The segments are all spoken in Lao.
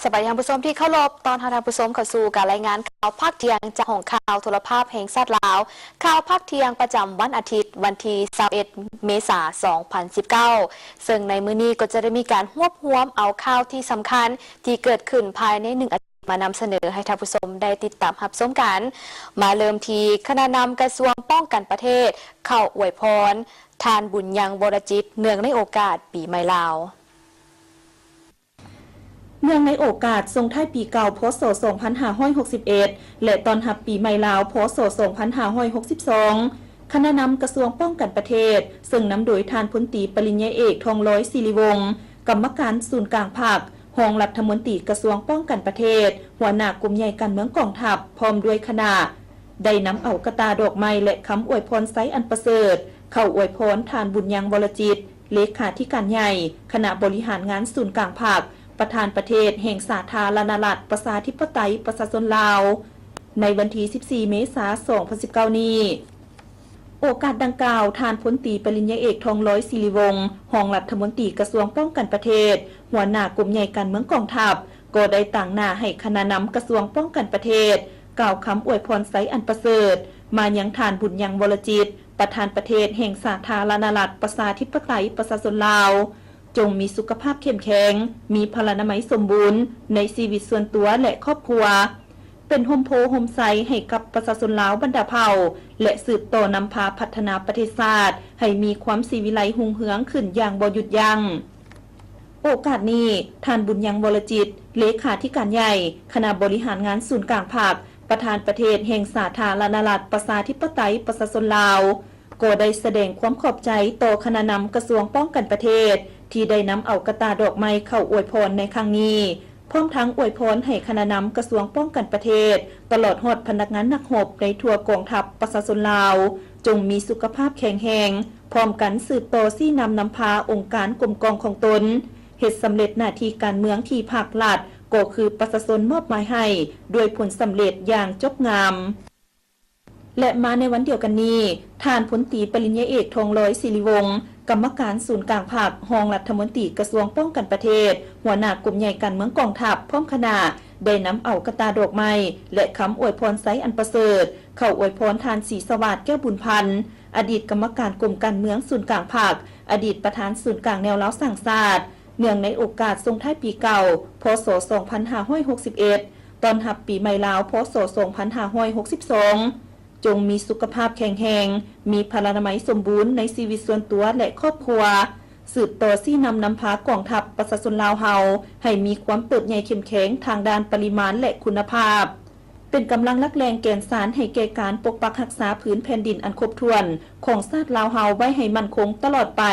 ສະບາຍດີທ່ານຜູ້ຊົມທີ່ເຄົາລົບ, ຕ້ອນຮັບທ່ານຜູ້ຊົມເຂົ້າສູ່ການລາຍງານຂ່າວພາກທ່ຽງຈາກຫ້ອງຂ່າວໂທລະພາບແຫ່ງຊາດລາວ. ຂ່າວພາກທ່ຽງປະຈຳວັນອາທິດ ວັນທີຊາວເອັດ ເມສາ ສອງພັນສິບເກົ້າ ເຊິ່ງໃນມື້ນີ້ກໍຈະໄດ້ມີການຮວບຮວມເອົາຂ່າວທີ່ສຳຄັນທີ່ເກີດຂຶ້ນພາຍໃນໜຶ່ງອາທິດ ມານຳສະເໜີໃຫ້ທ່ານຜູ້ຊົມໄດ້ຕິດຕາມຮັບຊົມກັນ. ມາເລີ່ມທີ່ຄະນະນຳກະຊວງປ້ອງກັນປະເທດເຂົ້າອວຍພອນທ່ານ ບຸນຍັງ ວໍລະຈິດ ເນື່ອງໃນໂອກາດປີໃໝ່ລາວ. ເນື່ອງໃນໂອກາດສົ່ງທ້າຍປີເກົ່າ ພ.ສ. ສອງພັນຫ້າຮ້ອຍຫົກສິບເອັດ ແລະ ຕ້ອນຮັບປີໃໝ່ລາວ ພ.ສ. ສອງພັນຫ້າຮ້ອຍຫົກສິບສອງ ຄະນະນຳກະຊວງປ້ອງກັນປະເທດ ເຊິ່ງນຳໂດຍທ່ານ ພົນຕີ ປະລິນຍາເອກ ທອງລອຍ ສີລິວົງ ກຳມະການສູນກາງພັກ, ຮອງລັດຖະມົນຕີກະຊວງປ້ອງກັນປະເທດ, ຫົວໜ້າກົມໃຫຍ່ການເມືອງກອງທັບ ພ້ອມດ້ວຍຄະນະ ໄດ້ນຳເອົາກະຕ່າດອກໄມ້ ແລະ ຄຳອວຍພອນໄຊອັນປະເສີດ ເຂົ້າອວຍພອນທ່ານ ບຸນຍັງ ວໍລະຈິດ ເລຂາທິການໃຫຍ່ຄະນະບໍລິຫານງານສູນກາງພັກ, ປະທານປະເທດແຫ່ງສາທາລະນະລັດ ປະຊາທິປະໄຕ ປະຊາຊົນລາວ ໃນວັນທີສິບສີ່ ເມສາ ສອງພັນສິບເກົ້ານີ້. ໂອກາດດັ່ງກ່າວ, ທ່ານ ພົນຕີ ປະລິນຍາເອກ ທອງລອຍ ສີລິວົງ ຮອງລັດຖະມົນຕີກະຊວງປ້ອງກັນປະເທດ, ຫົວໜ້າກົມໃຫຍ່ການເມືອງກອງທັບ ກໍໄດ້ຕາງໜ້າໃຫ້ຄະນະນຳກະຊວງປ້ອງກັນປະເທດ ກ່າວຄຳອວຍພອນໄຊອັນປະເສີດ ມາຍັງທ່ານ ບຸນຍັງ ວໍລະຈິດ ປະທານປະເທດແຫ່ງສາທາລະນະລັດ ປະຊາທິປະໄຕ ປະຊາຊົນລາວ, ຈົ່ງມີສຸຂະພາບເຂັ້ມແຂງ, ມີພະລານາໄມສົມບູນໃນຊີວິດສ່ວນຕົວ ແລະ ຄອບຄົວ, ເປັນຮົ່ມໂພຮົ່ມໄຊໃຫ້ກັບປະຊາຊົນລາວບັນດາເຜົ່າ ແລະ ສືບຕໍ່ນຳພາພັດທະນາປະເທດຊາດໃຫ້ມີຄວາມສີວິໄລຮຸ່ງເຮືອງຂຶ້ນຢ່າງບໍ່ຢຸດຢັ້ງ. ໂອກາດນີ້, ທ່ານ ບຸນຍັງ ວໍລະຈິດ ເລຂາທິການໃຫຍ່ຄະນະບໍລິຫານງານສູນກາງພັກ, ປະທານປະເທດແຫ່ງສາທາລະນະລັດ ປະຊາທິປະໄຕ ປະຊາຊົນລາວ ກໍໄດ້ສະແດງຄວາມຂອບໃຈຕໍ່ຄະນະນຳກະຊວງປ້ອງກັນປະເທດ ທີ່ໄດ້ນຳເອົາກະຕ່າດອກໄມ້ເຂົ້າອວຍພອນໃນຄັ້ງນີ້, ພ້ອມທັງອວຍພອນໃຫ້ຄະນະນຳກະຊວງປ້ອງກັນປະເທດ ຕະຫຼອດຮອດພະນັກງານນັກຮົບໃນທົ່ວກອງທັບປະຊາຊົນລາວ ຈົ່ງມີສຸຂະພາບແຂງແຮງ, ພ້ອມກັນສືບຕໍ່ຊີ້ນຳນຳພາອົງການກົມກອງຂອງຕົນ ເຮັດສຳເລັດໜ້າທີ່ການເມືອງທີ່ພັກລັດ ກໍຄືປະຊາຊົນມອບໝາຍໃຫ້ ດ້ວຍຜົນສຳເລັດຢ່າງຈົບງາມ. ແລະ ມາໃນວັນດຽວກັນນີ້, ທ່ານ ພົນຕີ ປະລິນຍາເອກ ທອງລອຍ ສີລິວົງ ກຳມະການສູນກາງພັກ, ຮອງລັດຖະມົນຕີກະຊວງປ້ອງກັນປະເທດ, ຫົວໜ້າກົມໃຫຍ່ການເມືອງກອງທັບ ພ້ອມຄະນະ ໄດ້ນຳເອົາກະຕ່າດອກໄມ້ ແລະ ຄຳອວຍພອນໄຊອັນປະເສີດ ເຂົ້າອວຍພອນທ່ານ ສີສະຫວາດ ແກ້ວບຸນພັນ ອະດີດກຳມະການກົມການເມືອງສູນກາງພັກ, ອະດີດປະທານສູນກາງແນວລາວສ້າງຊາດ, ເນື່ອງໃນໂອກາດສົ່ງທ້າຍປີເກົ່າ ພ.ສ. ສອງພັນຫ້າຮ້ອຍຫົກສິບເອັດ ຕ້ອນຮັບປີໃໝ່ລາວ ພ.ສ. ສອງພັນຫ້າຮ້ອຍຫົກສິບສອງ ຈົ່ງມີສຸຂະພາບແຂງແຮງ, ມີພະລານາໄມສົມບູນໃນຊີວິດສ່ວນຕົວ ແລະ ຄອບຄົວ, ສືບຕໍ່ຊີ້ນຳນຳພາກອງທັບປະຊາຊົນລາວເຮົາ ໃຫ້ມີຄວາມເຕີບໃຫຍ່ເຂັ້ມແຂງທາງດ້ານປະລິມານ ແລະ ຄຸນນະພາບ, ເປັນກຳລັງຫຼັກແຫຼ່ງແກນສານໃຫ້ແກ່ການປົກປັກຮັກສາພື້ນແຜ່ນດິນອັນຄົບຖ້ວນຂອງຊາດລາວເຮົາໄວ້ໃຫ້ໝັ້ນຄົງຕະຫຼອດໄປ.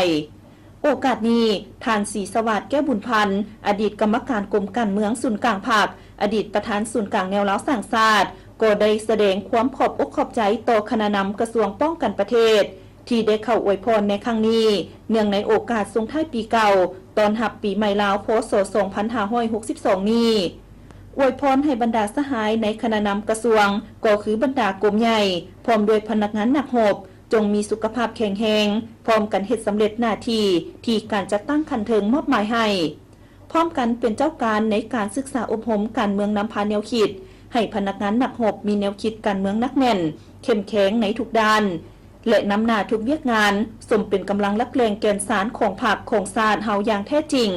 ໂອກາດນີ້, ທ່ານ ສີສະຫວາດ ແກ້ວບຸນພັນ ອະດີດກຳມະການກົມການເມືອງສູນກາງພັກ, ອະດີດປະທານສູນກາງແນວລາວສ້າງຊາດ ກໍໄດ້ສະແດງຄວາມຂອບອົກຂອບໃຈຕໍ່ຄະນະນຳກະຊວງປ້ອງກັນປະເທດ ທີ່ໄດ້ເຂົ້າອວຍພອນໃນຄັ້ງນີ້ ເນື່ອງໃນໂອກາດສົ່ງທ້າຍປີເກົ່າ ຕ້ອນຮັບປີໃໝ່ລາວ ພ.ສ. ສອງພັນຫ້າຮ້ອຍຫົກສິບສອງນີ້. ອວຍພອນໃຫ້ບັນດາສະຫາຍໃນຄະນະນຳກະຊວງ ກໍຄືບັນດາກົມໃຫຍ່ ພ້ອມດ້ວຍພະນັກງານນັກຮົບ ຈົ່ງມີສຸຂະພາບແຂງແຮງ, ພ້ອມກັນເຮັດສຳເລັດໜ້າທີ່ທີ່ການຈັດຕັ້ງຂັ້ນເທິງມອບໝາຍໃຫ້, ພ້ອມກັນເປັນເຈົ້າການໃນການສຶກສາອົບຮົມການເມືອງນຳພາແນວຄິດ, ໃຫ້ພະນັກງານນັກຮົບມີແນວຄິດການເມືອງໜັກແໜ້ນ, ເຂັ້ມແຂງໃນທຸກດ້ານ ແລະ ນຳໜ້າທຸກວຽກງານ, ສົມເປັນກຳລັງຫຼັກແຫຼ່ງແກນສານຂອງພັກຂອງຊາດເຮົາຢ່າງແທ້ຈິງ.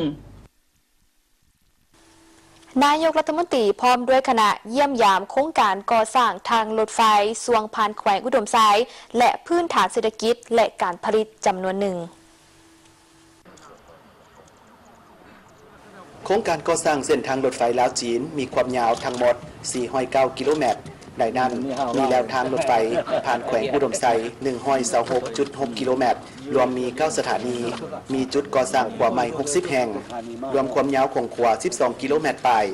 ນາຍົກລັດຖະມົນຕີພ້ອມດ້ວຍຄະນະຢ້ຽມຢາມໂຄງການກໍ່ສ້າງທາງລົດໄຟຊ່ວງຜ່ານແຂວງອຸດົມໄຊ ແລະ ພື້ນຖານເສດຖະກິດ ແລະ ການຜະລິດຈຳນວນໜຶ່ງ. ໂຄງການກໍ່ສ້າງເສັ້ນທາງລົດໄຟລາວ-ຈີນ ມີຄວາມຍາວທັງໝົດ ສີ່ຮ້ອຍເກົ້າ ກິໂລແມັດ. ໃນນັ້ນ ມີແລວທາງລົດໄຟຜ່ານແຂວງອຸດົມໄຊ ໜຶ່ງຮ້ອຍຊາວຫົກຈຸດຫົກ ກິໂລແມັດ, ລວມມີ ເກົ້າ ສະຖານີ, ມີຈຸດກໍ່ສ້າງຂົວໃໝ່ ຫົກສິບ ແຫ່ງ, ລວມຄວາມຍາວຂອງຂົວ ສິບສອງ ກິໂລແມັດປາຍ,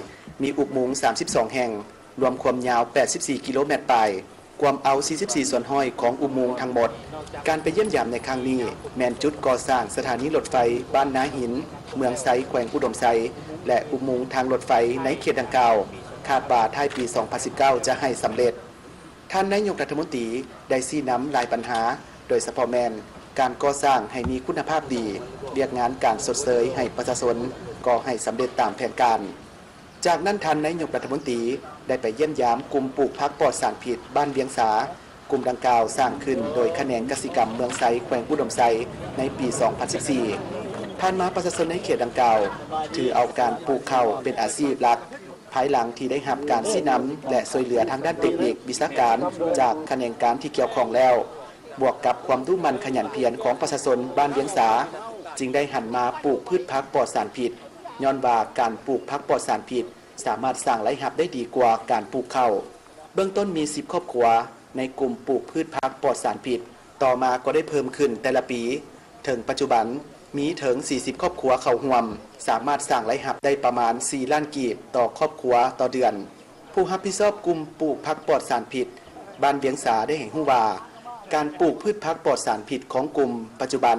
ມີອຸບໂມງ ສາມສິບສອງ ແຫ່ງ, ລວມຄວາມຍາວ ແປດສິບສີ່ ກິໂລແມັດປາຍ, ກວມເອົາ ສີ່ສິບສີ່ ສ່ວນຮ້ອຍຂອງອຸບໂມງທັງໝົດ. ການໄປຢ້ຽມຢາມໃນຄັ້ງນີ້ ແມ່ນຈຸດກໍ່ສ້າງສະຖານີລົດໄຟບ້ານນາຫີນ, ເມືອງໄຊ, ແຂວງອຸດົມໄຊ ແລະ ອຸບໂມງທາງລົດໄຟໃນເຂດດັ່ງກ່າວ, ຄາດວ່າທ້າຍປີ ສອງພັນສິບເກົ້າ ຈະໃຫ້ສຳເລັດ. ທ່ານນາຍົກລັດຖະມົນຕີໄດ້ຊີ້ນຳຫຼາຍບັນຫາ, ໂດຍສະເພາະແມ່ນການກໍ່ສ້າງໃຫ້ມີຄຸນນະພາບດີ, ວຽກງານການຊົດເຊີຍໃຫ້ປະຊາຊົນກໍໃຫ້ສຳເລັດຕາມແຜນການ. ຈາກນັ້ນທ່ານນາຍົກລັດຖະມົນຕີໄດ້ໄປຢ້ຽມຢາມກຸ່ມປູກຜັກປອດສານພິດບ້ານວຽງສາ. ກຸ່ມດັ່ງກ່າວສ້າງຂຶ້ນໂດຍຂະແໜງກະສິກຳເມືອງໄຊ ແຂວງອຸດົມໄຊ ໃນປີສອງພັນສິບສີ່. ຜ່ານມາປະຊາຊົນໃນເຂດດັ່ງກ່າວຖືເອົາການປູກເຂົ້າເປັນອາຊີບຫຼັກ ພາຍຫຼັງທີ່ໄດ້ຮັບການຊີ້ນຳ ແລະ ຊ່ວຍເຫຼືອທາງດ້ານເຕັກນິກວິຊາການຈາກຂະແໜງການທີ່ກ່ຽວຂ້ອງແລ້ວ, ບວກກັບຄວາມດຸໝັ່ນຂະຫຍັນພຽນຂອງປະຊາຊົນບ້ານວຽງສາ, ຈຶ່ງໄດ້ຫັນມາປູກພືດຜັກປອດສານພິດ, ຍ້ອນວ່າການປູກຜັກປອດສານພິດສາມາດສ້າງລາຍຮັບໄດ້ດີກວ່າການປູກເຂົ້າ. ເບື້ອງຕົ້ນມີສິບຄອບຄົວໃນກຸ່ມປູກພືດຜັກປອດສານພິດ, ຕໍ່ມາກໍໄດ້ເພີ່ມຂຶ້ນແຕ່ລະປີ. ເຖິງປັດຈຸບັນມີເຖິງສີ່ສິບຄອບຄົວເຂົ້າຮ່ວມ, ສາມາດສ້າງລາຍຮັບໄດ້ປະມານສີ່ລ້ານກີບຕໍ່ຄອບຄົວຕໍ່ເດືອນ. ຜູ້ຮັບຜິດຊອບກຸ່ມປູກຜັກປອດສານພິດບ້ານວຽງສາໄດ້ໃຫ້ຮູ້ວ່າ, ການປູກພືດຜັກປອດສານພິດຂອງກຸ່ມປັດຈຸບັນ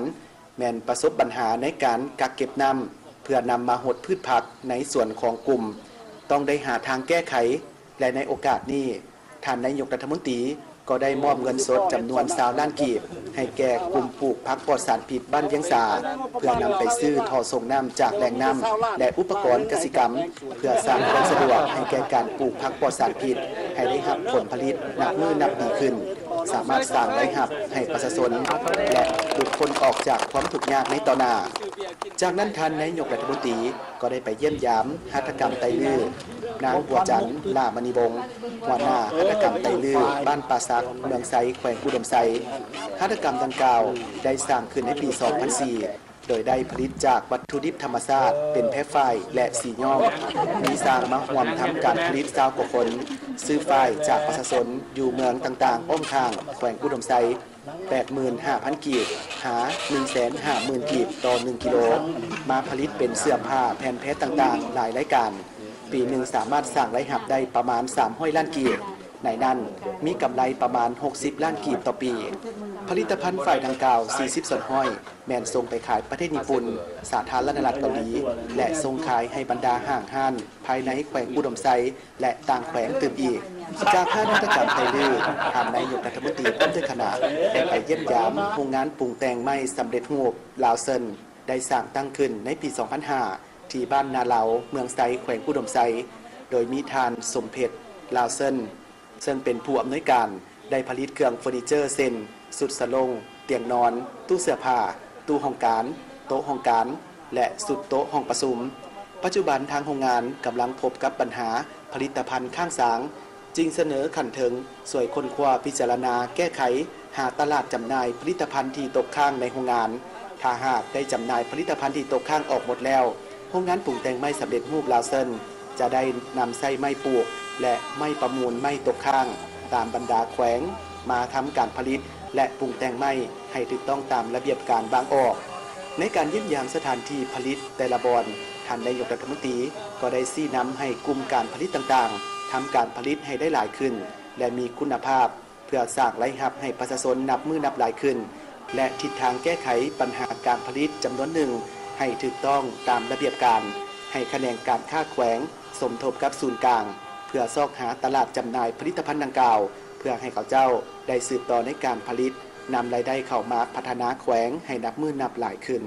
ແມ່ນປະສົບບັນຫາໃນການກັກເກັບນ້ຳ ເພື່ອນຳມາຫົດພືດຜັກໃນສວນຂອງກຸ່ມ, ຕ້ອງໄດ້ຫາທາງແກ້ໄຂ ແລະ ໃນໂອກາດນີ້, ທ່ານນາຍົກລັດຖະມົນຕີກໍໄດ້ມອບເງິນສົດຈຳນວນຊາວລ້ານກີບ ໃຫ້ແກ່ກຸ່ມປູກຜັກປອດສານພິດບ້ານວຽງສາ, ເພື່ອນຳໄປຊື້ທໍ່ສົ່ງນ້ຳຈາກແຫຼ່ງນ້ຳ ແລະ ອຸປະກອນກະສິກຳ ເພື່ອສ້າງຄວາມສະດວກໃຫ້ແກ່ການປູກຜັກປອດສານພິດ ໃຫ້ໄດ້ຮັບຜົນຜະລິດນັບມື້ນັບດີຂຶ້ນ, ສາມາດສ້າງລາຍຮັບໃຫ້ປະຊາຊົນ ແລະ ຫຼຸດພົ້ນອອກຈາກຄວາມທຸກຍາກໃນຕໍ່ໜ້າ. ຈາກນັ້ນທ່ານນາຍົກລັດຖະມົນຕີກໍໄດ້ໄປຢ້ຽມຢາມຫັດຖະກຳໄຕລື້ ນາງ ບົວຈັນ ຫຼ້າມະນີວົງ, ຫົວໜ້າຫັດຖະກຳໄຕລື້ ບ້ານປ່າສັກ ເມືອງໄຊ ແຂວງອຸດົມໄຊ. ຫັດຖະກຳດັ່ງກ່າວໄດ້ສ້າງຂຶ້ນໃນປີສອງພັນສີ່ ໂດຍໄດ້ຜະລິດຈາກວັດຖຸດິບທຳມະຊາດເປັນແພຝ້າຍ ແລະ ສີຍ້ອມ. ມີຊ່າງມາຮ່ວມທຳການຜະລິດຊາວກວ່າຄົນ, ຊື້ຝ້າຍຈາກປະຊາຊົນຢູ່ເມືອງຕ່າງໆອ້ອມຂ້າງແຂວງອຸດົມໄຊ ແປດໝື່ນຫ້າພັນກີບ ຫາ ໜຶ່ງແສນຫ້າໝື່ນກີບຕໍ່ໜຶ່ງກິໂລ, ມາຜະລິດເປັນເສື້ອຜ້າ, ແຜ່ນແພດຕ່າງໆຫຼາຍລາຍການ. ປີໜຶ່ງສາມາດສ້າງລາຍຮັບໄດ້ປະມານສາມຮ້ອຍລ້ານກີບ, ໃນນັ້ນມີກຳໄລປະມານຫົກສິບລ້ານກີບຕໍ່ປີ. ຜະລິດຕະພັນຝ້າຍດັ່ງກ່າວ ສີ່ສິບສ່ວນຮ້ອຍ ແມ່ນສົ່ງໄປຂາຍປະເທດຍີ່ປຸ່ນ, ສາທາລະນະລັດເກົາຫຼີ ແລະ ສົ່ງຂາຍໃຫ້ບັນດາຫ້າງຮ້ານພາຍໃນແຂວງອຸດົມໄຊ ແລະ ຕ່າງແຂວງຕື່ມອີກ. ຈາກຮ້ານຫັດຖະກຳໄຕລື້, ທ່ານນາຍົກລັດຖະມົນຕີພ້ອມດ້ວຍຄະນະໄດ້ໄປຢ້ຽມຢາມໂຮງງານປຸງແຕ່ງໄມ້ສຳເລັດຮູບລາວເຊິນ ໄດ້ສ້າງຕັ້ງຂຶ້ນໃນປີສອງພັນຫ້າ ທີ່ບ້ານນາເລົາ ເມືອງໄຊ ແຂວງອຸດົມໄຊ, ໂດຍມີທ່ານ ສົມເພັດ ລາວເຊິນ ເຊິ່ງເປັນຜູ້ອຳນວຍການ ໄດ້ຜະລິດເຄື່ອງເຟີນີເຈີ ເຊັ່ນ ຊຸດສະໂລ່ງ, ຕຽງນອນ, ຕູ້ເສື້ອຜ້າ, ຕູ້ຫ້ອງການ, ໂຕະຫ້ອງການ ແລະ ຊຸດໂຕະຫ້ອງປະຊຸມ. ປັດຈຸບັນທາງໂຮງງານກຳລັງພົບກັບບັນຫາຜະລິດຕະພັນຄ້າງສາງ, ຈຶ່ງສະເໜີຂັ້ນເທິງຊ່ວຍຄົ້ນຄວ້າພິຈາລະນາແກ້ໄຂ ຫາຕະຫຼາດຈຳໜ່າຍຜະລິດຕະພັນທີ່ຕົກຄ້າງໃນໂຮງງານ. ຖ້າຫາກໄດ້ຈຳໜ່າຍຜະລິດຕະພັນທີ່ຕົກຄ້າງອອກໝົດແລ້ວ, ໂຮງງານປຸງແຕ່ງໄມ້ສຳເລັດຮູບລາວເຊິນ ຈະໄດ້ນຳໃຊ້ໄມ້ປູກ ແລະ ໄມ້ປະມູນໄມ້ຕົກຄ້າງຕາມບັນດາແຂວງ ມາທຳການຜະລິດ ແລະ ປຸງແຕ່ງໄມ້ໃຫ້ຖືກຕ້ອງຕາມລະບຽບການວາງອອກ. ໃນການຢ້ຽມຢາມສະຖານທີ່ຜະລິດແຕ່ລະບ່ອນ, ທ່ານນາຍົກລັດຖະມົນຕີກໍໄດ້ຊີ້ນຳໃຫ້ກຸ່ມການຜະລິດຕ່າງໆ ທຳການຜະລິດໃຫ້ໄດ້ຫຼາຍຂຶ້ນ ແລະ ມີຄຸນນະພາບ ເພື່ອສ້າງລາຍຮັບໃຫ້ປະຊາຊົນນັບມື້ນັບຫຼາຍຂຶ້ນ ແລະ ທິດທາງແກ້ໄຂບັນຫາການຜະລິດຈຳນວນໜຶ່ງໃຫ້ຖືກຕ້ອງຕາມລະບຽບການ, ໃຫ້ຂະແໜງການຄ້າແຂວງສົມທົບກັບສູນກາງ ເພື່ອຊອກຫາຕະຫຼາດຈຳໜ່າຍຜະລິດຕະພັນດັ່ງກ່າວ, ເພື່ອໃຫ້ເຂົາເຈົ້າໄດ້ສືບຕໍ່ໃນການຜະລິດ, ນຳລາຍໄດ້ເຂົ້າມາພັດທະນາແຂວງໃຫ້ນັບມື້ນັບຫຼາຍຂຶ້ນ.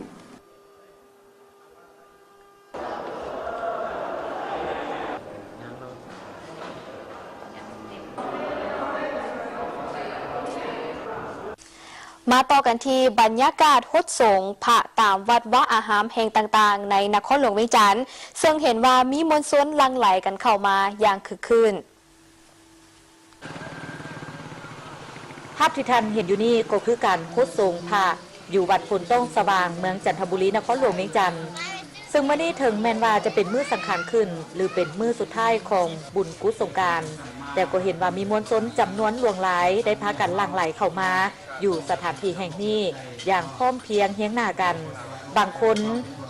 ມາຕໍ່ກັນທີ່ບັນຍາກາດຫົດສົງພະຕາມວັດວາອາຮາມແຫ່ງຕ່າງໆ ໃນນະຄອນຫຼວງວຽງຈັນ, ເຊິ່ງເຫັນວ່າມີມວນຊົນຫຼັ່ງໄຫຼກັນເຂົ້າມາຢ່າງຄຶກຄື້ນ. ພາບທີ່ທ່ານເຫັນຢູ່ນີ້ກໍຄືການຫົດສົງພະຢູ່ວັດໂພນຕ້ອງສະຫວ່າງ ເມືອງຈັນທະບູລີ ນະຄອນຫຼວງວຽງຈັນ. ເຊິ່ງມື້ນີ້ເຖິງແມ່ນວ່າຈະເປັນມື້ສັງຂານຂຶ້ນ ຫຼື ເປັນມື້ສຸດທ້າຍຂອງບຸນກຸດສົງການ, ແຕ່ກໍເຫັນວ່າມີມວນຊົນຈຳນວນຫຼວງຫຼາຍໄດ້ພາກັນຫຼັ່ງໄຫຼເຂົ້າມາຢູ່ສະຖານທີ່ແຫ່ງນີ້ຢ່າງພ້ອມພຽງຮຽງໜ້າກັນ. ບາງຄົນ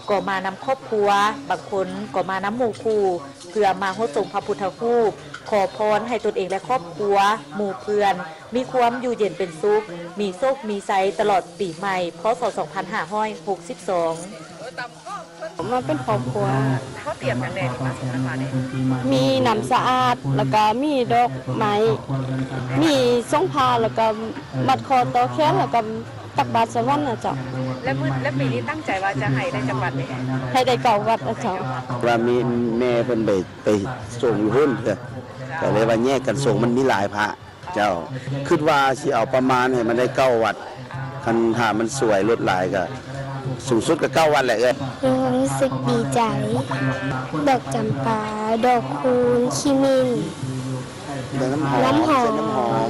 ກໍມານຳຄອບຄົວ, ບາງຄົນກໍມານຳໝູ່ຄູ່ ເພື່ອມາຫົດສົງພະພຸດທະຮູບ, ຂໍພອນໃຫ້ຕົນເອງ ແລະ ຄອບຄົວ, ໝູ່ເພື່ອນ ມີຄວາມຢູ່ເຢັນເປັນສຸກ, ມີໂຊກມີໄຊຕະຫຼອດປີໃໝ່ ພ.ສ. ສອງພັນຫ້າຮ້ອຍຫົກສິບສອງ. ມາເປັນຄອບຄົວ. ມີນ້ຳສະອາດ ແລ້ວກະມີດອກໄມ້ ມີສົງຜ້າ ແລ້ວກະມັດຄໍຕໍ່ແຂນ ແລ້ວກະ ຕັກບາດສະຫວັນນະເຈົ້າ. ແລ້ວມື້ ແລ້ວປີນີ້ຕັ້ງໃຈວ່າຈະໃຫ້ໄດ້ຈັກວັດເດ? ໃຫ້ໄດ້ເກົ້າວັດນະເຈົ້າ. ວ່າມີແມ່ເພິ່ນໄປ ໄປສົ່ງຢູ່ພຸ້ນເທື່ອ ກໍເລີຍວ່າແຍກກັນສົ່ງ ມັນມີຫຼາຍພະເຈົ້າ. ຄິດວ່າຊິເອົາປະມານໃຫ້ມັນໄດ້ເກົ້າວັດ ຄັນຖ້າມັນສວຍລົດຫຼາຍກໍສູງສຸດກໍເກົ້າວັດແຫຼະເອື້ອຍ. ຮູ້ສຶກດີໃຈ ດອກຈຳປາ ດອກຄູນ ຂີ້ໝິ່ນ ນ້ຳຫອມ ນ້ຳຫອມ ໃສ່ນ້ຳຫອມ.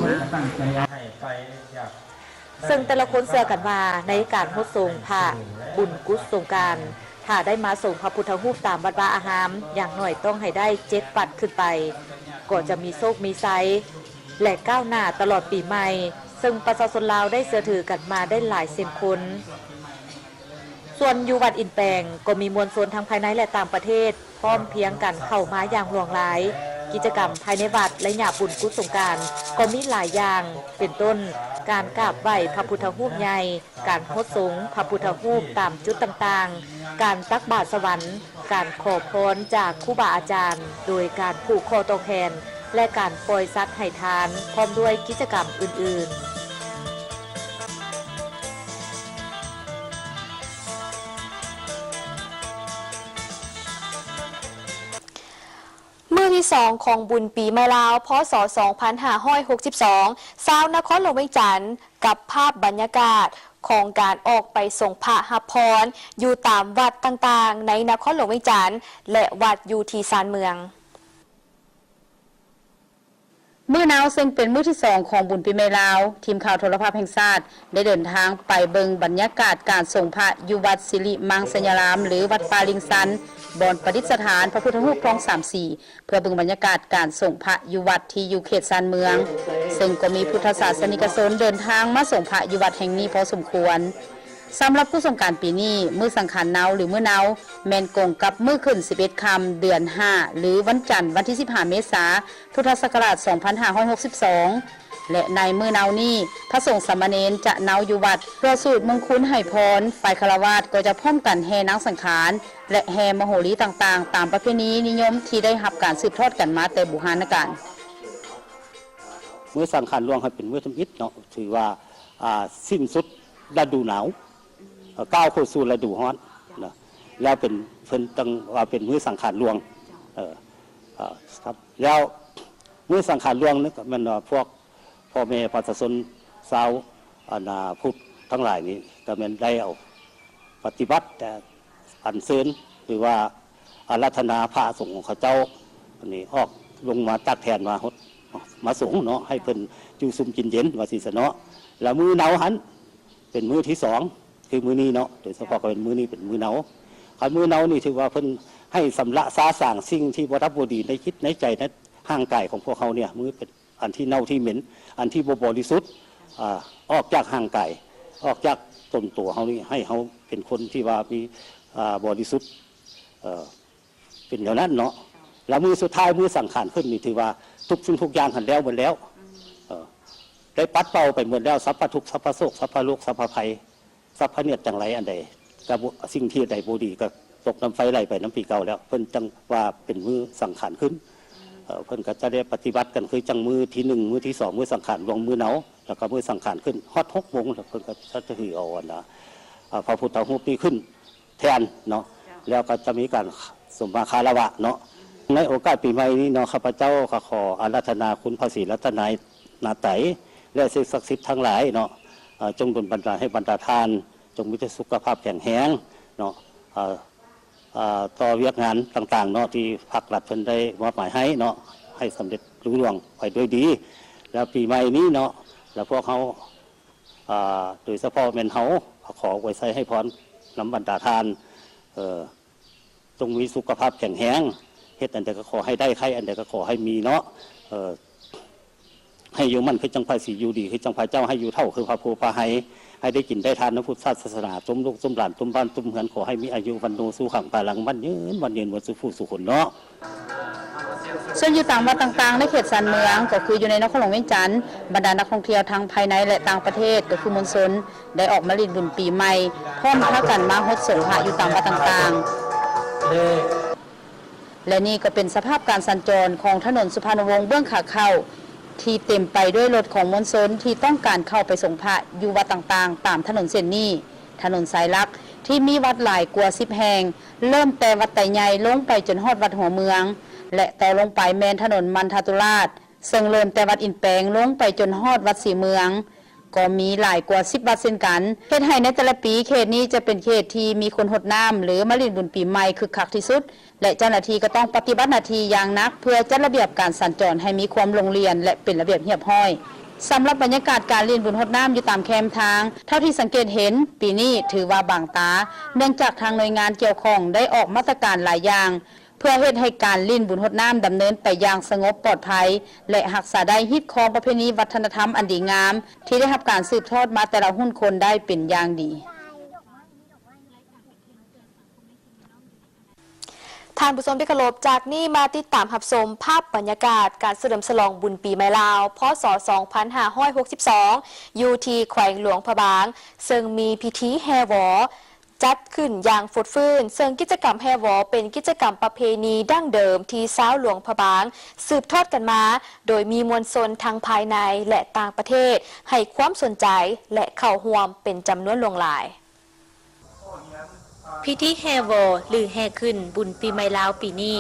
ເຊິ່ງແຕ່ລະຄົນເຊື່ອກັນວ່າ ໃນການຫົດສົງພະບຸນກຸສົງການ ຖ້າໄດ້ມາສົງພະພຸດທະຮູບຕາມວັດວາອາຮາມ ຢ່າງໜ້ອຍຕ້ອງໃຫ້ໄດ້ເຈັດວັດຂຶ້ນໄປ ກໍຈະມີໂຊກມີໄຊ ແລະ ກ້າວໜ້າຕະຫຼອດປີໃໝ່ ເຊິ່ງປະຊາຊົນລາວໄດ້ເຊື່ອຖືກັນມາໄດ້ຫຼາຍເຊັ່ນຄົນ. ສ່ວນຢູ່ວັດອິນແປງ ກໍມີມວນຊົນທັງພາຍໃນ ແລະ ຕ່າງປະເທດ ພ້ອມພຽງກັນເຂົ້າມາຢ່າງຫຼວງຫຼາຍ. ກິດຈະກຳພາຍໃນວັດໄລຍະບຸນກຸສົງການກໍມີຫຼາຍຢ່າງ ເປັນຕົ້ນ ການກາບໄຫວ້ພະພຸດທະຮູບໃຫຍ່, ການຫົດສົງພະພຸດທະຮູບຕາມຈຸດຕ່າງໆ, ການຕັກບາດສະຫວັນ, ການຂໍພອນຈາກຄູບາອາຈານ ໂດຍການຜູກຂໍ້ຕໍ່ແຂນ ແລະ ການປ່ອຍສັດໃຫ້ທານ ພ້ອມດ້ວຍກິດຈະກຳອື່ນໆ. ມື້ທີສອງຂອງບຸນປີໃໝ່ລາວ ພ.ສ. ສອງພັນຫ້າຮ້ອຍຫົກສິບສອງ ຊາວນະຄອນຫຼວງວຽງຈັນ ກັບພາບບັນຍາກາດຂອງການອອກໄປສົງພະຮັບພອນ ຢູ່ຕາມວັດຕ່າງໆ ໃນນະຄອນຫຼວງວຽງຈັນ ແລະ ວັດຢູ່ທີ່ຊານເມືອງ. ມື້ນາວເຊິ່ງເປັນມື້ທີສອງຂອງບຸນປີໃໝ່ລາວ, ທີມຂ່າວໂທລະພາບແຫ່ງຊາດ ໄດ້ເດີນທາງໄປເບິ່ງບັນຍາກາດການສົງພະຢູ່ວັດສິລິມັງສະຍາລາມ ຫຼື ວັດປ່າລິງຊັນ, ບ່ອນປະດິດສະຖານພະພຸດທະຮູບທອງສາມສີ, ເພື່ອເບິ່ງບັນຍາກາດການສົງພະຢູ່ວັດທີ່ຢູ່ເຂດຊານເມືອງ, ເຊິ່ງກໍມີພຸດທະສາສະນິກະຊົນເດີນທາງມາສົງພະຢູ່ວັດແຫ່ງນີ້ພໍສົມຄວນ. ສຳລັບກຸສົງການປີນີ້, ມື້ສັງຂານເນົາ ຫຼື ມື້ເນົາ ແມ່ນກົງກັບມື້ຂຶ້ນສິບເອັດຄ່ຳ ເດືອນຫ້າ ຫຼື ວັນຈັນ ວັນທີສິບຫ້າ ເມສາ ພຸດທະສັກກະລາດ ສອງພັນຫ້າຮ້ອຍຫົກສິບສອງ ແລະ ໃນມື້ເນົານີ້ ພະສົງສາມະເນນຈະເນົາຢູ່ວັດ ເພື່ອສູດມຸງຄຸນໃຫ້ພອນ, ຝ່າຍຄາລະວາດກໍຈະພ້ອມກັນແຫ່ນາງສັງຂານ ແລະ ແຫ່ມະໂຫຣີຕ່າງໆ ຕາມປະເພນີນິຍົມທີ່ໄດ້ຮັບການສືບທອດກັນມາແຕ່ບູຮານນະການ. ມື້ສັງຂານຫຼວງໃຫ້ເປັນມື້ທຳອິດເນາະ ຖືວ່າ ອ່າ ສິ້ນສຸດລະດູໜາວ ເອີ ກ້າວເຂົ້າສູ່ລະດູຮ້ອນນະ ແລ້ວເປັນ ເພິ່ນຈັ່ງວ່າເປັນມື້ສັງຂານຫຼວງ ເອີ ເອີ ແລ້ວມື້ສັງຂານຫຼວງນີ້ກໍແມ່ນວ່າພວກພໍ່ແມ່ປະຊາຊົນຊາວ ອັນນາ ພຸດທັງຫຼາຍນີ້ ກໍແມ່ນໄດ້ເອົາປະຕິບັດ ແຕ່ອັນເຊີນ ຫຼືວ່າອາລາທະນາພະສົງຂອງເຂົາເຈົ້າ ອັນນີ້ອອກລົງມາຈາກແທ່ນມາຫົດ ມາສົງເນາະ ໃຫ້ເພິ່ນຢູ່ຊຸ່ມກິນເຢັນ ວ່າຊີ້ຊະເນາະ. ແລ້ວມື້ເນົາຫັ້ນ ເປັນມື້ທີສອງ ຄືມື້ນີ້ເນາະ ໂດຍສະເພາະກໍເປັນມື້ນີ້ເປັນມື້ເນົາ. ຄັນມື້ເນົານີ້ຖືວ່າເພິ່ນໃຫ້ຊຳລະຊາສາງສິ່ງທີ່ບໍ່ດັບບໍ່ດີໃນຈິດໃນໃຈໃນຮ່າງກາຍຂອງພວກເຮົາເນ່ຍ ມື້ເປັນອັນທີ່ເນົ່າທີ່ເໝັນ ອັນທີ່ບໍ່ບໍລິສຸດ ອາ ອອກຈາກຮ່າງກາຍ ອອກຈາກຕົນໂຕເຮົານີ້ ໃຫ້ເຮົາເປັນຄົນທີ່ວ່າມີ ອາ ບໍລິສຸດ ເອີ ເປັນແນວນັ້ນເນາະ. ແລ້ວມື້ສຸດທ້າຍ ມື້ສັງຂານຂຶ້ນນີ້ ຖືວ່າທຸກສິ່ງທຸກຢ່າງຫັ້ນແລ້ວໝົດແລ້ວ ເອີ ໄດ້ປັດເປົ່າໄປໝົດແລ້ວ ສັບພະທຸກ ສັບພະໂສກ ສັບພະໂລກ ສັບພະໄພ ສັບພະເນດຈັ່ງໃດອັນໃດ ກໍບໍ່ ສິ່ງທີ່ໃດບໍ່ດີກໍຕົກນ້ຳໄຟໄຫຼໄປນຳປີເກົ່າແລ້ວ ເພິ່ນຈັ່ງວ່າເປັນມື້ສັງຂານຂຶ້ນ. ເອີ ເພິ່ນກໍຈະໄດ້ປະຕິບັດກັນຄືຈັ່ງມື້ທີໜຶ່ງ ມື້ທີສອງ ມື້ສັງຂານຫຼວງ ມື້ເນົາ ແລ້ວກໍມື້ສັງຂານຂຶ້ນ ຮອດຫົກໂມງ ແລ້ວເພິ່ນກໍຈະຖືເອົາອັນນາ ອາ ພະພຸດທະຮູບນີ້ຂຶ້ນ ແທນເນາະ ເຈົ້າ ແລ້ວກໍຈະມີການສົມມາຄາລະວະເນາະ. ໃນໂອກາດປີໃໝ່ນີ້ເນາະ ຂ້າພະເຈົ້າກໍຂໍອາລາທະນາຄຸນພະສີລັດຕະນາຍນາໄຕ ແລະ ສິ່ງສັກສິດທັງຫຼາຍເນາະ ເອີ ຈົ່ງດົນບັນດານໃຫ້ບັນດາທ່ານ ຈົ່ງມີແຕ່ສຸຂະພາບແຂງແຮງເນາະ ເອີ ເອີ ຕໍ່ວຽກງານຕ່າງໆເນາະ ທີ່ພາກລັດເພິ່ນໄດ້ມອບໝາຍໃຫ້ເນາະ ໃຫ້ສຳເລັດລຸລ່ວງໄປດ້ວຍດີ. ແລ້ວປີໃໝ່ນີ້ເນາະ ແລ້ວພວກເຮົາ ອາ ໂດຍສະເພາະແມ່ນເຮົາ ຂໍອວຍໄຊໃຫ້ພອນນຳບັນດາທ່ານ ເອີ ຈົ່ງມີສຸຂະພາບແຂງແຮງ ເຮັດອັນໃດກໍຂໍໃຫ້ໄດ້ ໄຄອັນໃດກໍຂໍໃຫ້ມີເນາະ ເອີ ໃຫ້ຢູ່ໝັ້ນຄືຈັ່ງພະສີ ຢູ່ດີຄືຈັ່ງພະເຈົ້າ ໃຫ້ຢູ່ເຖົ້າຄືພະໂພພະໄຮ ໃຫ້ໄດ້ກິນໄດ້ທານນຳພຸດທະສາສະໜາ ຕົມລູກຕົມຫຼານ ຕົມບ້ານຕົມເຮືອນ ຂໍໃຫ້ມີອາຍຸວັນໂນສຸຂັງພະລັງ ໝັ້ນຍືນ ໝັ້ນຍືນໝົດສູ່ຜູ້ສູ່ຄົນເນາະ. ສ່ວນຢູ່ຕາມວັດຕ່າງໆ ໃນເຂດຊານເມືອງ ກໍຄືຢູ່ໃນນະຄອນຫຼວງວຽງຈັນ, ບັນດານັກທ່ອງທ່ຽວທັງພາຍໃນ ແລະ ຕ່າງປະເທດ ກໍຄືມວນຊົນ ໄດ້ອອກມາຫຼິ້ນບຸນປີໃໝ່ ພ້ອມພາກັນມາຫົດສົງພະຢູ່ຕາມວັດຕ່າງໆ. ແລະ ນີ້ກໍເປັນສະພາບການສັນຈອນຂອງຖະໜົນສຸພານຸວົງເບື້ອງຂາເຂົ້າ ທີ່ເຕັມໄປດ້ວຍລົດຂອງມວນຊົນທີ່ຕ້ອງການເຂົ້າໄປສົງພະຢູ່ວັດຕ່າງໆ ຕາມຖະໜົນເສັ້ນນີ້. ຖະໜົນສາຍຫຼັກທີ່ມີວັດຫຼາຍກວ່າສິບແຫ່ງ, ເລີ່ມແຕ່ວັດໄຕໃຫຍ່ລົງໄປຈົນຮອດວັດຫົວເມືອງ ແລະ ຕໍ່ລົງໄປແມ່ນຖະໜົນມັນທະຕຸລາດ, ເຊິ່ງເລີ່ມແຕ່ວັດອິນແປງລົງໄປຈົນຮອດວັດສີເມືອງ, ກໍມີຫຼາຍກວ່າສິບວັດເຊັ່ນກັນ, ເຮັດໃຫ້ໃນແຕ່ລະປີເຂດນີ້ຈະເປັນເຂດທີ່ມີຄົນຫົດນ້ຳ ຫຼື ມາຫຼິ້ນບຸນປີໃໝ່ຄຶກຄັກທີ່ສຸດ. ແລະ ເຈົ້າໜ້າທີ່ກໍຕ້ອງປະຕິບັດໜ້າທີ່ຢ່າງໜັກ ເພື່ອຈັດລະບຽບການສັນຈອນໃຫ້ມີຄວາມໂລ່ງລ່ຽນ ແລະ ເປັນລະບຽບຮຽບຮ້ອຍ. ສຳລັບບັນຍາກາດການຫຼິ້ນບຸນຫົດນ້ຳຢູ່ຕາມແຄມທາງ, ເທົ່າທີ່ສັງເກດເຫັນ, ປີນີ້ຖືວ່າບາງຕາ, ເນື່ອງຈາກທາງໜ່ວຍງານກ່ຽວຂ້ອງໄດ້ອອກມາດຕະການຫຼາຍຢ່າງ ເພື່ອເຮັດໃຫ້ການຫຼິ້ນບຸນຫົດນ້ຳດຳເນີນໄປຢ່າງສະຫງົບປອດໄພ ແລະ ຮັກສາໄດ້ຮີດຄອງປະເພນີວັດທະນະທຳອັນດີງາມ ທີ່ໄດ້ຮັບການສືບທອດມາແຕ່ລະຮຸ່ນຄົນໄດ້ເປັນຢ່າງດີ. ທ່ານຜູ້ຊົມທີ່ເຄົາລົບ, ຈາກນີ້ມາຕິດຕາມຮັບຊົມພາບບັນຍາກາດການສະເຫຼີມສະຫຼອງບຸນປີໃໝ່ລາວ ພ.ສ. ສອງພັນຫ້າຮ້ອຍຫົກສິບສອງ ຢູ່ທີ່ແຂວງຫຼວງພະບາງ, ເຊິ່ງມີພິທີແຫ່ວໍຈັດຂຶ້ນຢ່າງຟົດຟື້ນ, ເຊິ່ງກິດຈະກຳແຫ່ວໍເປັນກິດຈະກຳປະເພນີດັ້ງເດີມທີ່ຊາວຫຼວງພະບາງສືບທອດກັນມາ, ໂດຍມີມວນຊົນທັງພາຍໃນ ແລະ ຕ່າງປະເທດໃຫ້ຄວາມສົນໃຈ ແລະ ເຂົ້າຮ່ວມເປັນຈຳນວນຫຼວງຫຼາຍ. ພິທີແຫ່ວໍ ຫຼື ແຫ່ຂຶ້ນບຸນປີໃໝ່ລາວປີນີ້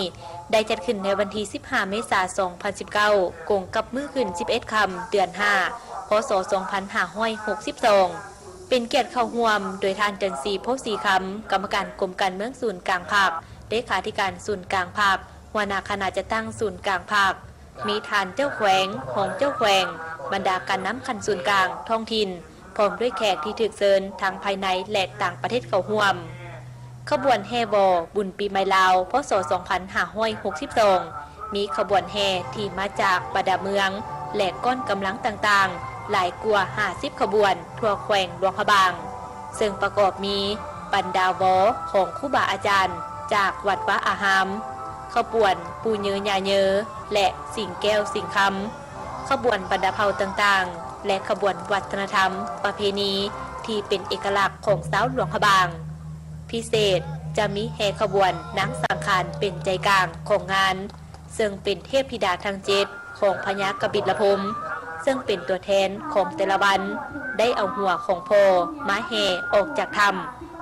ໄດ້ຈັດຂຶ້ນໃນວັນທີສິບຫ້າ ເມສາ ສອງພັນສິບເກົ້າ ກົງກັບມື້ຂຶ້ນສິບເອັດຄ່ຳ ເດືອນຫ້າ ພ.ສ. ສອງພັນຫ້າຮ້ອຍຫົກສິບສອງ ເປັນກຽດເຂົ້າຮ່ວມໂດຍທ່ານ ຈັນສີ ໂພສີຄຳ ກຳມະການກົມການເມືອງສູນກາງພັກ, ເລຂາທິການສູນກາງພັກ, ຫົວໜ້າຄະນະຈັດຕັ້ງສູນກາງພັກ, ມີທ່ານເຈົ້າແຂວງ, ຮອງເຈົ້າແຂວງ, ບັນດາການນຳຂັ້ນສູນກາງ, ທ້ອງຖິ່ນ, ພ້ອມດ້ວຍແຂກທີ່ຖືກເຊີນທັງພາຍໃນ ແລະ ຕ່າງປະເທດເຂົ້າຮ່ວມ. ຂະບວນແຫ່ວໍບຸນປີໃໝ່ລາວ ພ.ສ. ສອງພັນຫ້າຮ້ອຍຫົກສິບສອງ ມີຂະບວນແຫ່ທີ່ມາຈາກບັນດາເມືອງ ແລະ ກ້ອນກຳລັງຕ່າງໆ ຫຼາຍກວ່າຫ້າສິບຂະບວນທົ່ວແຂວງຫຼວງພະບາງ, ເຊິ່ງປະກອບມີບັນດາວໍຂອງຄູບາອາຈານຈາກວັດວາອາຮາມ, ຂະບວນປູ່ເຍີຍ່າເຍີ ແລະ ສິງແກ້ວສິງຄຳ, ຂະບວນບັນດາເຜົ່າຕ່າງໆ ແລະ ຂະບວນວັດທະນະທຳປະເພນີທີ່ເປັນເອກະລັກຂອງຊາວຫຼວງພະບາງ. ພິເສດຈະມີແຫ່ຂະບວນນາງສັງຂານເປັນໃຈກາງຂອງງານ, ເຊິ່ງເປັນເທບທິດາທັງເຈັດຂອງພະຍາກະບິດລະພົມ, ເຊິ່ງເປັນຕົວແທນຂອງແຕ່ລະວັນ ໄດ້ເອົາຫົວຂອງພໍ່ມາແຫ່ອອກຈາກຖ້ຳ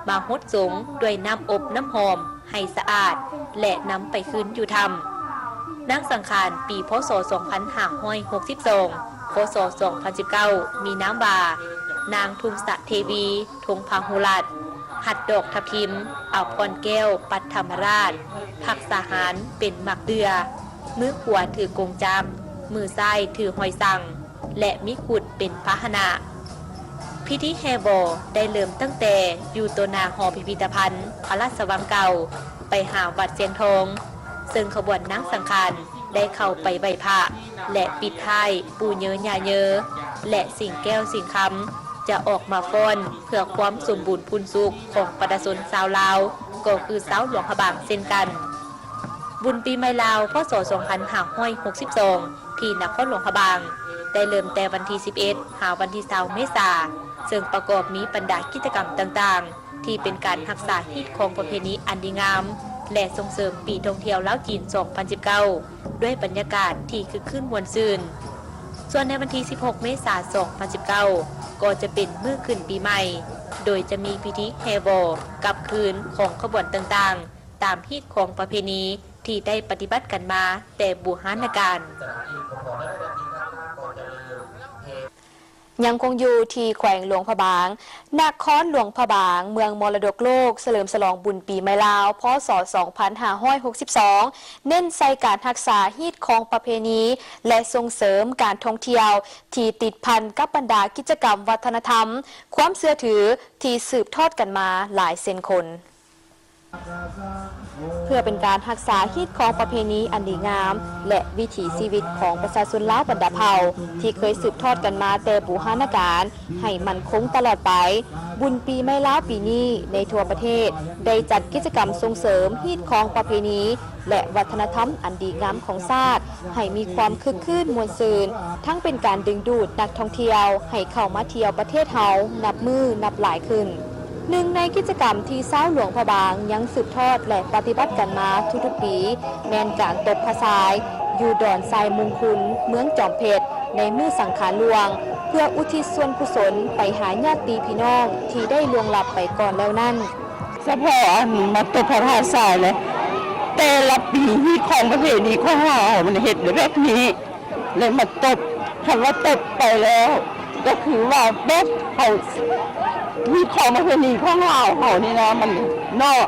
ມາຫົດສົງດ້ວຍນ້ຳອົບນ້ຳຫອມໃຫ້ສະອາດ ແລະ ນຳໄປຄືນຢູ່ຖ້ຳ. ນາງສັງຂານປີ ພ.ສ. ສອງພັນຫ້າຮ້ອຍຫົກສິບສອງ ພ.ສ. ສອງພັນສິບເກົ້າ ມີນາມວ່າ ນາງທຸງສະເທວີທົງພາຫູລັດ, ຮັດດອກທັບທິມ, ເອົາພອນແກ້ວປັດທຳມະລາດ, ພັກສາຫານເປັນໝາກເດື່ອ, ມືຂວາຖືກົງຈັກ, ມືຊ້າຍຖືຫອຍສັງ ແລະ ມີຂຸດເປັນພາຫະນະ. ພິທີແຫ່ວໍໄດ້ເລີ່ມຕັ້ງແຕ່ຢູ່ຕໍ່ໜ້າຫໍພິພິທະພັນພະລາຊະວັງເກົ່າ ໄປຫາວັດຊຽງທອງ, ເຊິ່ງຂະບວນນາງສັງຂານໄດ້ເຂົ້າໄປໄຫວ້ພະ ແລະ ປິດທ້າຍປູ່ເຍີຍ່າເຍີ ແລະ ສິງແກ້ວສິງຄຳ ຈະອອກມາຟ້ອນເພື່ອຄວາມສົມບູນພູນສຸກຂອງປະຊາຊົນຊາວລາວ ກໍຄືຊາວຫຼວງພະບາງເຊັ່ນກັນ. ບຸນປີໃໝ່ລາວ ພ.ສ. ສອງພັນຫ້າຮ້ອຍຫົກສິບສອງ ທີ່ນະຄອນຫຼວງພະບາງ ໄດ້ເລີ່ມແຕ່ວັນທີສິບເອັດ ຫາວັນທີຊາວ ເມສາ, ເຊິ່ງປະກອບມີບັນດາກິດຈະກຳຕ່າງໆ ທີ່ເປັນການຮັກສາຮີດຄອງປະເພນີອັນດີງາມ ແລະ ສົ່ງເສີມປີທ່ອງທ່ຽວລາວຈີນ ສອງພັນສິບເກົ້າ ດ້ວຍບັນຍາກາດທີ່ຄຶກຄື້ນມ່ວນຊື່ນ. ສ່ວນໃນວັນທີສິບຫົກ ເມສາ ສອງພັນສິບເກົ້າ ກໍຈະເປັນມື້ຂຶ້ນປີໃໝ່, ໂດຍຈະມີພິທີແຫ່ວໍກັບຄືນຂອງຂະບວນຕ່າງໆ ຕາມຮີດຄອງປະເພນີທີ່ໄດ້ປະຕິບັດກັນມາແຕ່ບູຮານນະການ. ຍັງຄົງຢູ່ທີ່ແຂວງຫຼວງພະບາງ, ນະຄອນຫຼວງພະບາງ ເມືອງມໍລະດົກໂລກ ສະເຫຼີມສະຫຼອງບຸນປີໃໝ່ລາວ ພ.ສ. ສອງພັນຫ້າຮ້ອຍຫົກສິບສອງ ເນັ້ນໃສ່ການຮັກສາຮີດຄອງປະເພນີ ແລະ ສົ່ງເສີມການທ່ອງທ່ຽວທີ່ຕິດພັນກັບບັນດາກິດຈະກຳວັດທະນະທຳ, ຄວາມເຊື່ອຖືທີ່ສືບທອດກັນມາຫຼາຍເຊັ່ນຄົນ. ເພື່ອເປັນການຮັກສາຮີດຄອງປະເພນີອັນດີງາມ ແລະ ວິຖີຊີວິດຂອງປະຊາຊົນລາວບັນດາເຜົ່າ ທີ່ເຄີຍສືບທອດກັນມາແຕ່ບູຮານະການ ໃຫ້ໝັ້ນຄົງຕະຫຼອດໄປ, ບຸນປີໃໝ່ລາວປີນີ້ ໃນທົ່ວປະເທດ ໄດ້ຈັດກິດຈະກຳສົ່ງເສີມຮີດຄອງປະເພນີ ແລະ ວັດທະນະທຳອັນດີງາມຂອງຊາດ ໃຫ້ມີຄວາມຄຶກຄື້ນມ່ວນຊື່ນ, ທັງເປັນການດຶງດູດນັກທ່ອງທ່ຽວໃຫ້ເຂົ້າມາທ່ຽວປະເທດເຮົານັບມື້ນັບຫຼາຍຂຶ້ນ. ໜຶ່ງໃນກິດຈະກຳທີ່ຊາວຫຼວງພະບາງຍັງສືບທອດ ແລະ ປະຕິບັດກັນມາທຸກໆປີ ແມ່ນການຕົບພະຊາຍ ຢູ່ດອນຊາຍມຸງຄຸນ ເມືອງຈອມເພັດ, ໃນມື້ສັງຂານຫຼວງ ເພື່ອອຸທິດສ່ວນກຸສົນໄປຫາຍາດຕິພີ່ນ້ອງທີ່ໄດ້ລ່ວງລັບໄປກ່ອນແລ້ວນັ້ນ. ສະເພາະອັນມາຕົບພະທາດຊາຍແຫຼະ ແຕ່ລະປີຮີດຄອງປະເພນີຂອງລາວເຮົາມັນເຮັດໄດ້ແບບນີ້ ແລະມາຕົບ ຄັນວ່າຕົບໄປແລ້ວ ກໍຄືວ່າແບບເຮົາຮີດຄອງປະເພນີຂອງລາວເຮົານີ້ນະ ມັນເນາະ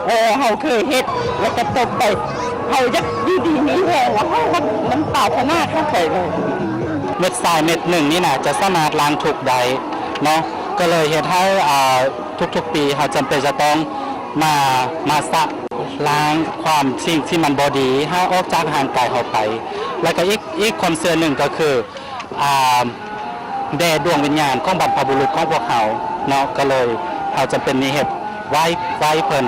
ເອີ ເຮົາເຄີຍເຮັດ ແລ້ວກໍຕົບໄປ ເຮົາຢາກຢູ່ດີມີແຮງ ແລ້ວເຮົາມັນປາດຖະໜາເຂົ້າໄປເລີຍ. ເມັດຊາຍເມັດໜຶ່ງນີ້ນະ ຈະສາມາດລ້າງທຸກໄດ້ເນາະ ກໍເລີຍເຮັດໃຫ້ ອ່າ ທຸກໆປີເຮົາຈຳເປັນຈະຕ້ອງມາ ມາຊະລ້າງຄວາມສິ່ງທີ່ມັນບໍ່ດີໃຫ້ອອກຈາກຮ່າງກາຍເຮົາໄປ. ແລ້ວກໍອີກ ອີກຄວາມເຊື່ອໜຶ່ງກໍຄື ອ່າ ແດ່ດວງວິນຍານຂອງບັນພະບຸລຸດຂອງພວກເຮົາເນາະ ກໍເລີຍເຮົາຈຳເປັນມີເຮັດໄວ້ ໄວ້ເພິ່ນ.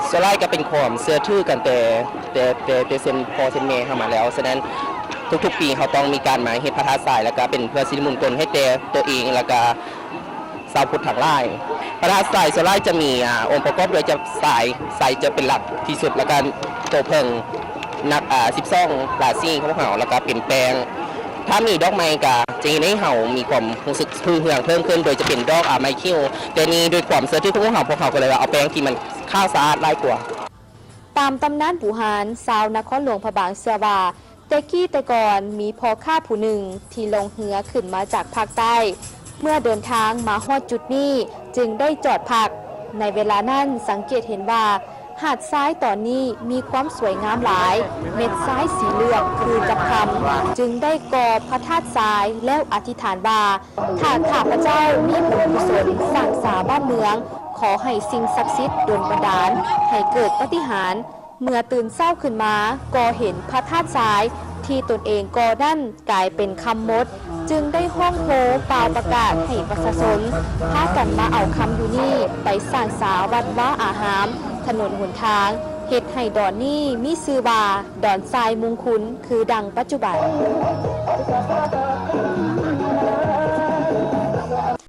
ສ່ວນຫຼາຍກໍເປັນຄວາມເຊື່ອຖືກັນແຕ່ ແຕ່ ແຕ່ ແຕ່ເຊັ່ນພໍ່ເຊັ່ນແມ່ເຮົາມາແລ້ວ. ສະນັ້ນ ທຸກໆປີເຮົາຕ້ອງມີການມາເຮັດພະທາດຊາຍ ແລ້ວກະເປັນເພື່ອສິລິມຸງກົນໃຫ້ແຕ່ຕົວເອງ ແລ້ວກະຊາວພຸດທັງຫຼາຍ. ພະທາດຊາຍສ່ວນຫຼາຍຈະມີ ອ່າ ອົງປະກອບດ້ວຍຈະ ຊາຍ ຊາຍຈະເປັນຫຼັກທີ່ສຸດ ແລ້ວກະໂຕເຜິ້ງ ນັບ ອ່າ ສິບສອງລາສີຂອງເຮົາ ແລ້ວກະເປັນແປ້ງ. ຖ້າມີດອກໄມ້ກະຈະເຮັດໃຫ້ເຮົາມີຄວາມຮູ້ສຶກຮຸ່ງເຮືອງເພີ່ມຂຶ້ນ ໂດຍຈະເປັນດອກ ອ່າ ໄມ້ຂິ້ວ. ແຕ່ນີ້ດ້ວຍຄວາມເຊື່ອຖືຂອງພວກເຮົາ ພວກເຮົາກໍເລີຍວ່າເອົາແປ້ງທີ່ມັນຂາວສະອາດຫຼາຍກວ່າ. ຕາມຕຳນານບູຮານ ຊາວນະຄອນຫຼວງພະບາງເຊື່ອວ່າ ແຕ່ກີ້ແຕ່ກ່ອນມີພໍ່ຄ້າຜູ້ໜຶ່ງທີ່ລ່ອງເຮືອຂຶ້ນມາຈາກພາກໃຕ້ ເມື່ອເດີນທາງມາຮອດຈຸດນີ້ ຈຶ່ງໄດ້ຈອດພັກ. ໃນເວລານັ້ນສັງເກດເຫັນວ່າ ຫາດຊາຍຕອນນີ້ມີຄວາມສວຍງາມຫຼາຍ, ເມັດຊາຍສີເຫຼືອງຄືຈັບຄຳ, ຈຶ່ງໄດ້ກໍ່ພະທາດຊາຍແລ້ວອະທິຖານວ່າ ຖ້າຂ້າພະເຈົ້າມີບຸນກຸສົນສ້າງສາບ້ານເມືອງ, ຂໍໃຫ້ສິ່ງສັກສິດດົນບັນດານໃຫ້ເກີດປາຕິຫານ. ເມື່ອຕື່ນເຊົ້າຂຶ້ນມາກໍເຫັນພະທາດຊາຍທີ່ຕົນເອງກໍ່ນັ້ນກາຍເປັນຄຳໝົດ, ຈຶ່ງໄດ້ຮ້ອງໂຮປ່າວປະກາດໃຫ້ປະຊາຊົນພາກັນມາເອົາຄຳຢູ່ນີ້ໄປສ້າງສາວັດວາອາຮາມ, ຖະໜົນຫົນທາງ, ເຮັດໃຫ້ດອນນີ້ມີຊື່ວ່າ ດອນຊາຍມຸງຄຸນ ຄືດັ່ງປັດຈຸບັນ.